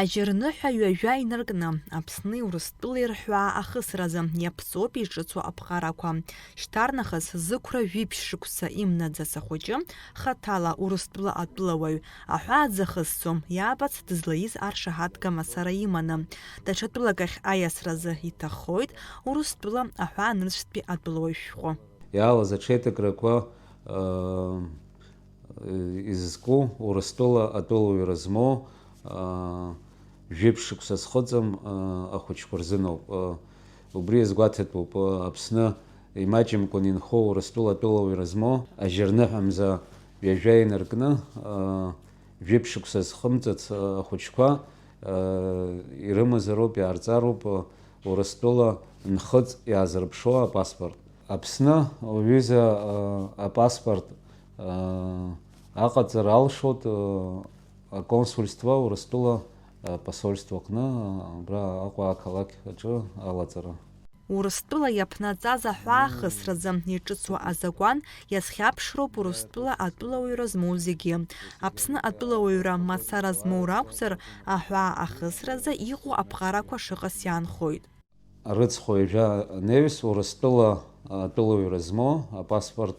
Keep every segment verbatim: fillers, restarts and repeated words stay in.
Ажьырныҳәа ҩажәа инаркны, Аԥсни Урыстәылеи рҳәаа ахысразы иаԥҵоуп иҿыцу аԥҟарақәа. Шьҭарнахыс зықәра жәиԥшь шықәса имнаӡац ахәыҷы, хаҭала Урыстәыла атәылауаҩ, аҳәаа дзахысҵо, иаабац дызлаиз аршаҳаҭга мацара иманы, даҽа тәылак ахь аиасразы иҭаххоит, Урыстәыла аҳәаанырцәтәи атәылауаҩ шәҟәы. Иаалаз аҽеиҭакрақәа, аа, изызку Урыстәыла атәылауаҩра змоу, аа, жәиԥшь шықәса зхыҵым, аа, ахәыҷқәа рзыноуп. Убри иазгәаҭатәуп, Аԥсны имаҷымкәан инхо Урыстәыла атәылауаҩра змоу, ажьырныҳәа мза ҩажәа инаркны, аа, жәиԥшь шықәса зхымҵыц, аа, ахәыҷқәа, аа, ирымазароуп, иаарҵароуп, аа, Урыстәыла нхыҵ иаазырԥшуа апаспорт. Аԥсны уҩыза, аа, апаспорт, аа, аҟаҵара алшоит, аа, аконсульство Урыстәыла, аа, посольство аҟны, аа, абра Аҟәа ақалақь аҿы алаҵара. Урыстәыла иаԥнаҵаз аҳәаа ахысразы иҿыцу азакәан иазхьаԥшроуп Урыстәыла атәылауаҩра змоу зегьы. Аԥсны атәылауаҩра мацара змоу ракәзар, аҳәаа ахысразы иҟоу аԥҟарақәа шыҟаз иаанхоит. Арыцхә ҩажәа анаҩс, Урыстәыла атәылаҩра змоу, апаспорт,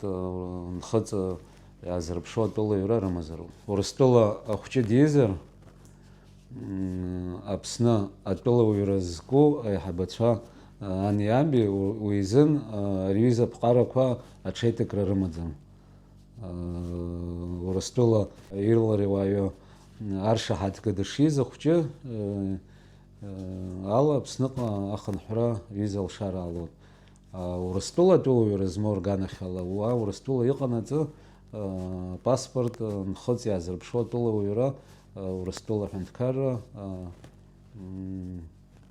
нхыҵ иаазырԥшу атәылаҩра рымазароуп. Урыстәыла ахәҷы дизар, м, Аԥсны атәылаҩра зку аиҳабацәа, ани аби, у-, уи изын, а, ари аҩыза аԥҟарақәа аҽеиҭакра рымаӡам. Урыстәыла ирлари уаҩы аршаҳаҭга дышиз ахәҷы, э, э, ала Аԥсныҟа ахынҳәра виза алшара алоуп. А, Урыстәыла атәылауаҩра змоу рганахьала уа Урыстәыла иҟанаҵы, э, паспорт, э, нхыҵ иаазырԥшуа атәылауаҩра, э, Урыстәыла аҳәынҭқарра, э, м,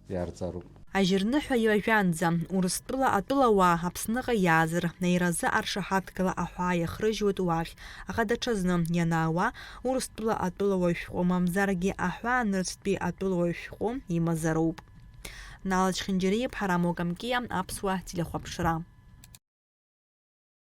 иаарҵароуп. Ажьырныҳәа ҩажәанӡа, Урыстәыла атәылауаа Аԥсныҟа иаазар, неиразы аршаҳаҭгала аҳәаа иахрыжьуеит уахь, аха даҽазны ианаауа, Урыстәыла атәылауаҩ шәҟәы мамзаргьы аҳәаанырцәтәи атәылауаҩ шәҟәы имазароуп. Нала Чхинџьариа-иԥҳа, Рамо Камкиа, Аԥсуа телехәаԥшра.